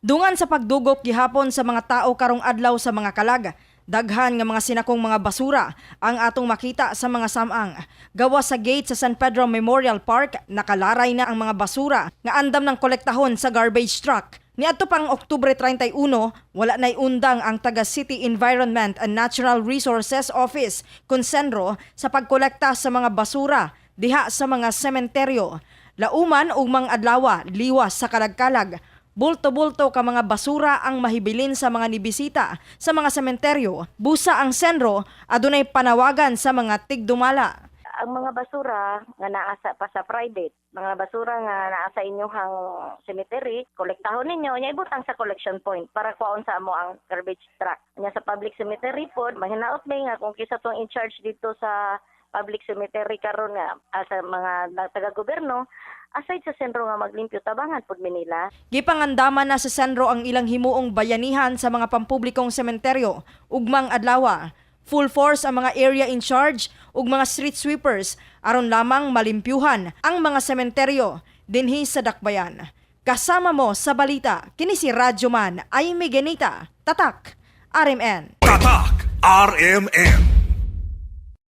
Dungan sa pagdugok gihapon sa mga tao karong adlaw sa mga kalag, daghan nga mga sinakong mga basura ang atong makita sa mga samang. Gawas sa gate sa San Pedro Memorial Park, nakalaray na ang mga basura nga andam ng kolektahon sa garbage truck. Niadto pang Oktubre 31, wala na'y undang ang taga City Environment and Natural Resources Office, kon CENRO, sa pagkolekta sa mga basura diha sa mga sementeryo. Lauman ug mga adlawa liwas sa kalagkalag, bulto-bulto ka mga basura ang mahibilin sa mga nibisita sa mga sementeryo. Busa ang CENRO adunay panawagan sa mga tigdumala. Ang mga basura nga naa sa pa sa private, mga basura nga naa sa inyong cemetery, kolektahon ninyo, nya ibutang sa collection point para kuhaon sa amo ang garbage truck. Nya sa public cemetery pod, mahinaot may nga kung kinsa tong in charge dito sa public cemetery karon nga sa mga taga-gobyerno, aside sa CENRO nga maglimpyo, tabangan pod mi nila. Gipangandaman na sa CENRO ang ilang himuong bayanihan sa mga pampublikong sementeryo ugmang adlawa. Full force ang mga area in charge ug mga street sweepers aron lamang malimpyuhan ang mga sementeryo dinhi sa Dakbayan. Kasama mo sa balita, kini si Radyoman Aimee Genita, Tatak, RMN. Tatak RMN.